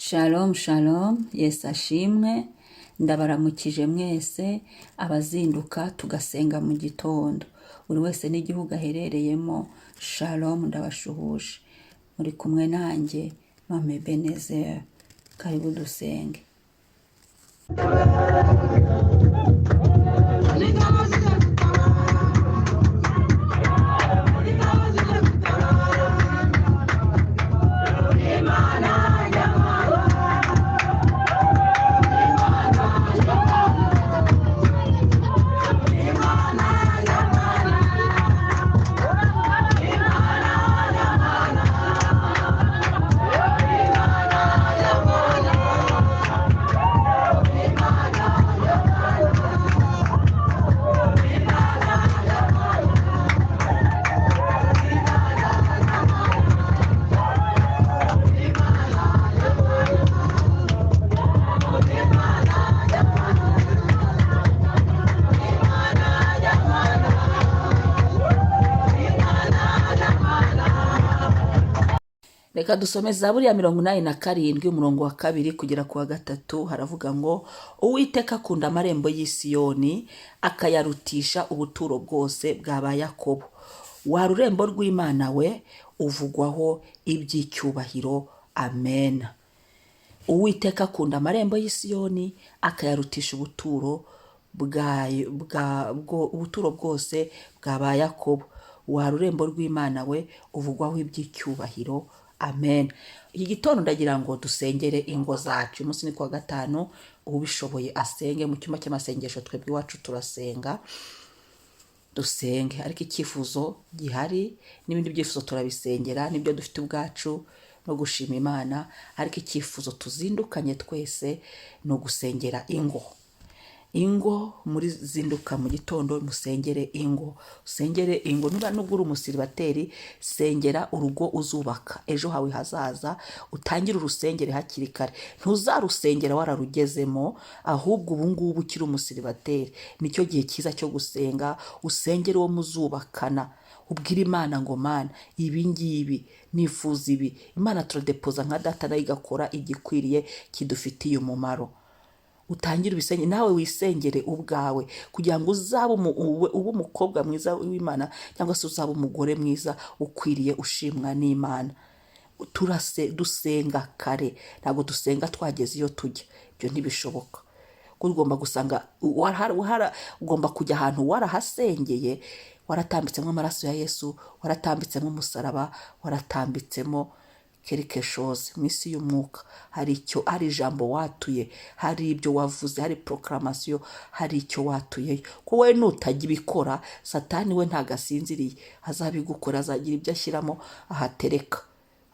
Shalom shalom, Yesu ashimwe, ndabaramukije mwese abazinduka tugasenga mu gitondo, buri wese n'igihugu aherereyemo. Shalom, ndabashuhuje, muri kumwe nanjye Mama Ebenezer. Karibu dusenge. Reka dusome Zaburi ya 87, umurongo wa 2 kugera ku wa 3. Haravuga ngo: "Uwiteka akunda amarembo y'i Siyoni, akayarutisha ubuturo bwose bwa ba Yakobo. Wa rurembo rw'Imana we, uvugwaho iby'icyubahiro." Amen. Uwiteka akunda amarembo y'i Siyoni, akayarutisha ubuturo bwose bwa ba Yakobo. Wa rurembo rw'Imana we, uvugwaho iby'icyubahiro. Amen. Iki gitondo ndagira ngo dusengere ingo zacu. Uyu munsi ni kuwa gatanu, ubishoboye asenge mu cyumba cy'amasengesho. Twebwe iwacu turasenga, dusenge, ariko icyifuzo gihari n'ibindi byifuzo turabisengera, n'ibyo dufite ubwacu no gushima Imana, ariko icyifuzo tuzindukanye twese ni ugusengera ingo. Ingo, muri zinduka mu gitondo musengere ingo, usengere ingo. Niba nubwo uri umusiribateri, sengera urugo uzubaka ejo hawe hazaza, utangire urusengere hakiri kare. Ntuzarusengera wararugezemo, ahubwo ubu ngubu ukiri umusiribateri nicyo gihe cyiza cyo gusenga. Usengere uwo muzubakana, ubwire Imana ngo: "Mana, ibi ngibi nifuza ibi." Imana turadepoza nka data, nayo igakora igikwiriye kidufitiye umumaro. Utangire ubisenge, nawe wisengere ubwawe, kugira ngo uzabe ube umukobwa mwiza w'Imana, cyangwa se uzabe umugore mwiza ukwiriye ushimwa n'Imana. Turase dusenga kare, ntabwo dusenga twageze iyo tujya, ibyo ntibishoboka. Kuko ugomba gusanga ugomba kujya ahantu warahasengeye, waratambitsemo amaraso ya Yesu, waratambitsemo umusaraba, waratambitsemo quelque chose mu isi y'umwuka. Hari icyo, hari ijambo watuye, hari ibyo wavuze, hari proclamation, hari icyo watuyeyo. Ko wowe nutajya ibikora, Satani we ntabwo asinziriye, azabigukora, azagira ibyo ashyiramo ahatereka,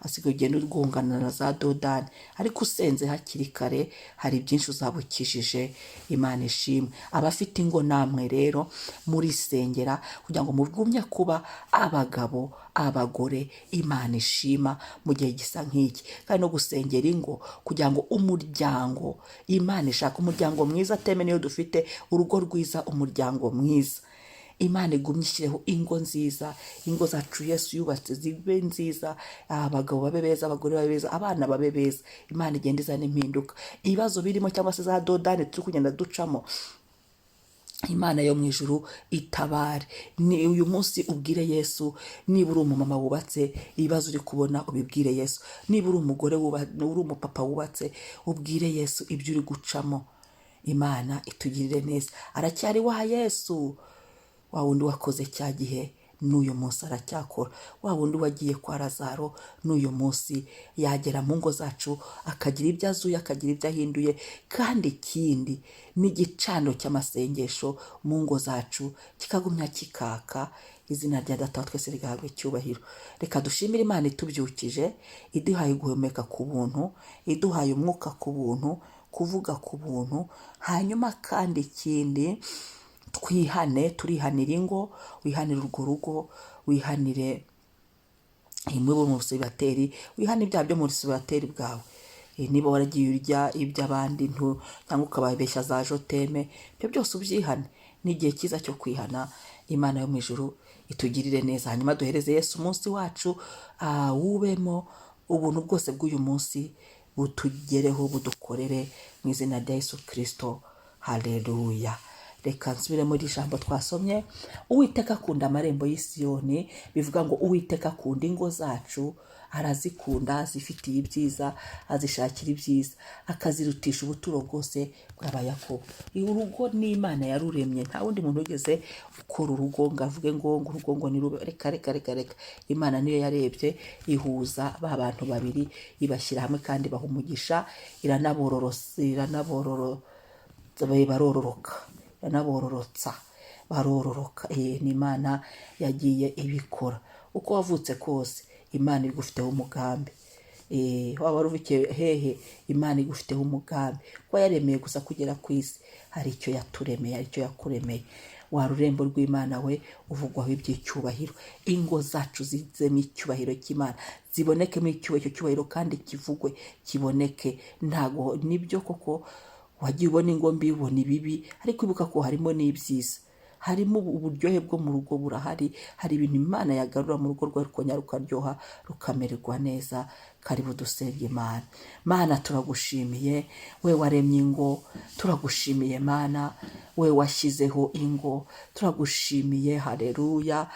hasigaye ugenda urwungana na za dodani. Ariko usenze hakiri kare, hari byinshi uzaba ukijije. Imana ishimwe. Abafite ingo namwe rero murisengera kugira ngo mugumye kuba abagabo, abagore Imana ishima mu gihe gisa nk'iki, kandi no gusengera ingo kugira ngo umuryango Imana ishaka, umuryango mwiza, teme niyo dufite, urugo rwiza, umuryango mwiza. Imana igumye ishyireho ingo nziza, ingo zacu Yesu yubatse zibe nziza, abagabo babe beza, abagore babe beza, abana babe beza. Imana igenda izana impinduka. Ibibazo birimo cyangwa se za dodani turi kugenda ducamo, Imana yo mu ijuru itabare. Ni uyu munsi ubwire Yesu. Niba uri umumama wubatse, ibibazo uri kubona ubibwire Yesu. Niba uri umugore, uri umupapa wubatse, ubwire Yesu ibyo uri gucamo. Imana itugirire neza. Aracyari wa Yesu wa wundi wakoze cya gihe, n'uyu munsi aracyakora. Wa wundi wagiye kwa Lazaro, n'uyu munsi yagera mu ngo zacu akagira ibyo azuye, akagira ibyo ahinduye. Kandi ikindi, n'igicaniro cy'amasengesho mu ngo zacu kikagumya kikaka. Izina rya Data wa twese rigahabwa icyubahiro. Reka dushimire Imana itubyukije, iduhaye guhumeka ku buntu, iduhaye umwuka ku buntu, kuvuga ku buntu. Hanyuma kandi ikindi, twihane, turihanira ingo. Wihanire urwo rugo, wihanire imwe mu museribateri, wihane ibyaha byo mu buseribateri bwawe. Niba waragiye urya iby'abandi cyangwa ukababeshya za je t'aime, ibyo byose ubyihane. Ni igihe cyiza cyo kwihana. Imana yo mu ijuru itugirire neza. Hanyuma duhereze Yesu umunsi wacu, wubemo ubuntu bwose bw'uyu munsi. Butugereho, budukorere mu izina rya Yesu Kirisito. Haleluya. Reka nsubire muri ijambo twasomye. Uwiteka akunda amarembo y'Isiyoni, bivuga ngo Uwiteka akunda ingo zacu, arazikunda, azifitiye ibyiza, azishakira ibyiza, akazirutisha ubuturo bwose bw'Abayakobo. Urugo ni Imana yaruremye, nta wundi muntu wigeze ukora urugo ngo avuge ngo urugo ngo ni rube. Reka, reka, reka, reka. Imana niyo yarebye, ihuza ba bantu babiri, ibashyira hamwe kandi baha umugisha, iranabororosa, iranabororo, barororoka, iranabororotsa, barororoka. Ni Imana yagiye ibikora. Uko wavutse kose, Imana igufiteho umugambi. Waba waruvukiye hehe, Imana igufiteho umugambi. Kuba yaremeye gusa kugera ku isi, hari icyo yaturemeye, hari icyo yakuremeye. Wa rurembo rw'Imana we, uvugwaho iby'icyubahiro. Ingo zacu zizemo icyubahiro cy'Imana, zibonekemo icyubahiro, cyubahiro kandi kivugwe, kiboneke. Ntago nibyo koko wagiye ubona ingo mbi, ubona ibibi, ariko ibuka ko harimo n'ibyiza, harimo uburyohe bwo mu rugo burahari. Hari ibintu Imana yagarura mu rugo rwawe, rukongera rukaryoha, rukamererwa neza. Karibu dusenge Imana. Mana, turagushimiye we waremye ingo, turagushimiye Mana we washyizeho ingo, turagushimiye. Haleluya,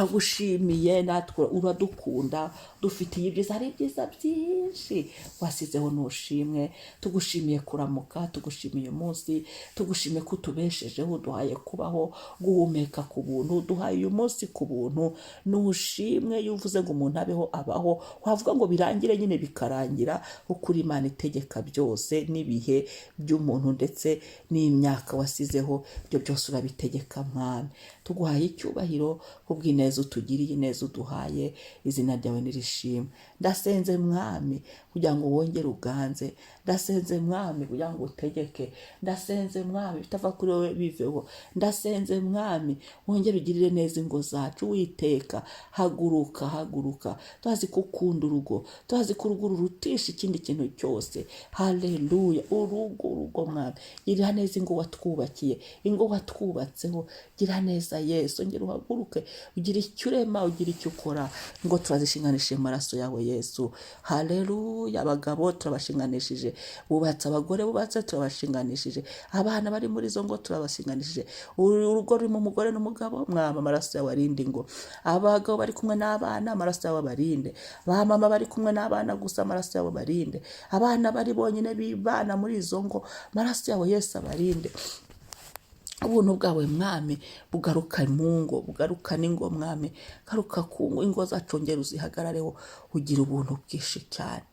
turagushimiye. Natwe uradukunda, dufitiye ibyiza, hari ibyiza byinshi wasizeho, nushimwe. Tugushimiye kuramuka, tugushimiye umunsi, tugushimiye ko utubeshejeho, uduhaye kubaho, guhumeka ku buntu, duhaye uyu munsi ku buntu, nushimwe. Iyo uvuze ngo umuntu abeho, abaho. Wavuga ngo birangire nyine bikarangira, kuko uri Imana itegeka byose n'ibihe by'umuntu ndetse n'imyaka wasizeho, ibyo byose urabitegeka. Mwami, tuguhaye icyubahiro kubw'ineza utugiriye, ineza uduhaye, izina ryawe nirishimwe. Ndasenze Mwami kugira ngo wongere uganze, ndasenze Mwami kugira ngo utegeke, ndasenze Mwami bitava kuri wowe biveho, ndasenze Mwami wongere ugirire neza ingo zacu. Witeka, haguruka, haguruka. Tuzi ko ukunda urugo, tuzi ko urugo rurutisha ikindi kintu cyose. Haleluya. Urugo, urugo Mwami, girira neza ingo watwubakiye, ingo watwubatseho, gira neza Yesu. Ongera uhaguruke, ugira icyo urema, ugira icyo ukora. Ngo turazishinganishije mu maraso yawe Yesu. Haleluya. Abagabo turabashinganishije bubatse, abagore bubatse turabashinganishije, abana bari muri izo ngo turabashinganishije, urugo rurimo umugore n'umugabo, Mwami, amaraso yawe arinde ingo. Abagabo bari kumwe n'abana, amaraso yawe abarinde. Ba mama bari kumwe n'abana gusa, amaraso yawe abarinde. Abana bari bonyine bibana muri izo ngo, amaraso yawe Yesu abarinde. Ubuntu bwawe Mwami bugaruka mu ngo, bugaruka n'ingo. Mwami, garuka ku ngo, ingo zacu ongera uzihagarareho, ugira ubuntu bwinshi cyane.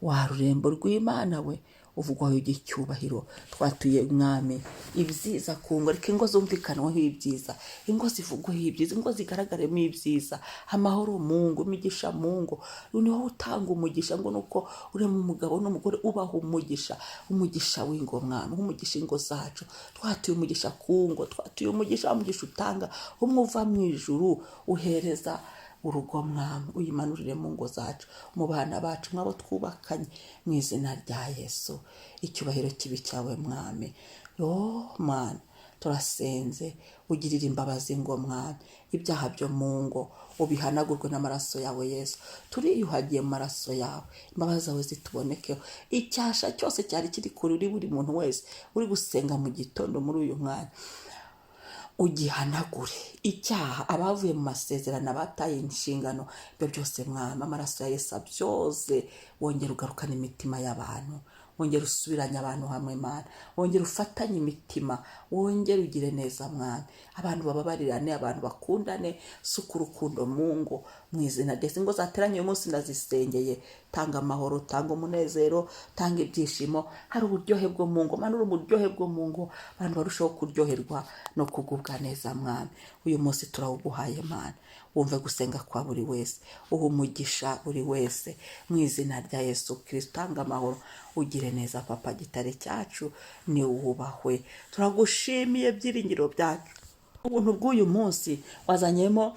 Wa rurembo rw'Imana we, uvugwaho icyubahiro, twatuye Mwami ibyiza ku ngo. Reka ingo zumvikanweho ibyiza, ingo zivugweho ibyiza, ingo zigaragaremo ibyiza, amahoro mu ngo, imigisha mu ngo. Ni wowe utanga umugisha, ngo nuko urema umugabo n'umugore ubaha umugisha, umugisha w'ingo. Mwami, umugisha ingo zacu. Twatuye umugisha ku ngo, twatuye umugisha, umugisha utanga umwe uva mu ijuru uhereza urugo. Mwami, uyimanurire mu ngo zacu, mu bana bacu, mwabo twubakanye, mu izina rya Yesu. Icyubahiro kibi cyawe Mwami. Yo Mana, turasenze ugirire imbabazi ngo Mwami, ibyaha byo mu ngo ubihanagurwe n'amaraso yawe Yesu. Turiyuhagiye mu maraso yawe, imbabazi zawe zitubonekeho. Icyasha cyose cyari kiri kuri buri muntu wese uri gusenga mu gitondo muri uyu mwanya, ugihanagure icyaha. Abavuye mu masezerano, abataye inshingano, ibyo byose Mwami, amaraso ya Yesu byose. Wongera ugarukana imitima y'abantu, wongera usubiranye abantu hamwe Mana, wongera ufatanye imitima, wongera ugire neza Mwami, abantu bababarirane, abantu bakundane, suka urukundo mu ngo mu izina rya Yesu. Ingo zateranye uyu munsi ndazisengeye, tanga amahoro, tanga umunezero, tanga ibyishimo. Hari uburyohe bwo mu ngo, manura uburyohe bwo mu ngo, abantu barushaho kuryoherwa no kugubwa neza. Mwami, uyu munsi turawuguhaye. Mana, wumve gusenga kwa buri wese, uha umugisha buri wese mu izina rya Yesu Kirisito. Tanga amahoro, ugire neza Papa, gitare cyacu ni wubahwe. Turagushimiye byiringiro byacu, ubuntu bw'uyu munsi wazanyemo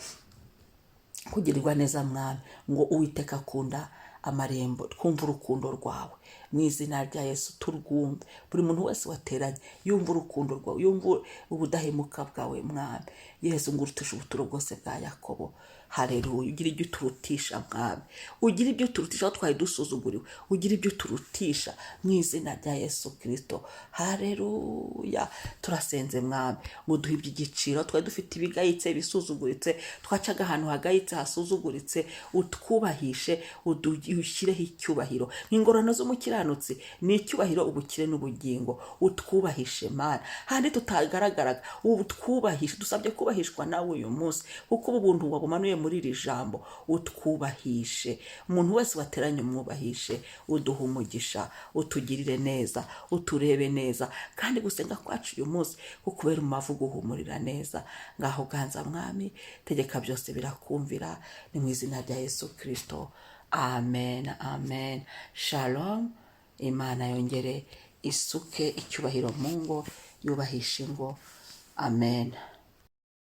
kugirirwa neza. Mwami, ngo Uwiteka akunda amarembo, twumve urukundo rwawe mu izina rya Yesu, turwumve. Buri muntu wese wateranye yumva urukundo rwawe, yumva ubudahemuka bwawe Mwami Yesu, ngo urutishe ubuturo bwose bwa Yakobo. Hareruya. Ugira ibyo uturutisha, Mwami, ugira ibyo uturutisha aho twari dusuzuguriwe, ugira ibyo uturutisha mu izina rya Yesu Kirisito. Hareruya. Turasenze, Mwami, ngo duhe iby'igiciro. Twari dufite ibigayitse, ibisuzuguritse, twacaga ahantu hagayitse, hasuzuguritse. Utwubahishe, ushyireho icyubahiro. Ingororano z'umukiranutsi ni icyubahiro, ubukire n'ubugingo. Utwubahishe, Mana, handi tutagaragaraga, ubu twubahishe. Dusabye kubahishwa nawe uyu munsi, kuko ubu buntu wabumanuye muri iri jambo. Utwubahishe, umuntu wese wateranye umwubahishe, uduha umugisha, utugirire neza, uturebe neza, kandi gusenga kwacu uyu munsi kukubera umubavu guhumurira neza. Ngaho ganza, Mwami, tegeka, byose birakumvira. Ni mu izina rya Yesu Kirisito, amen, amen. Shalom. Imana yongere isuke icyubahiro mu ngo, yubahishe ingo. Amen.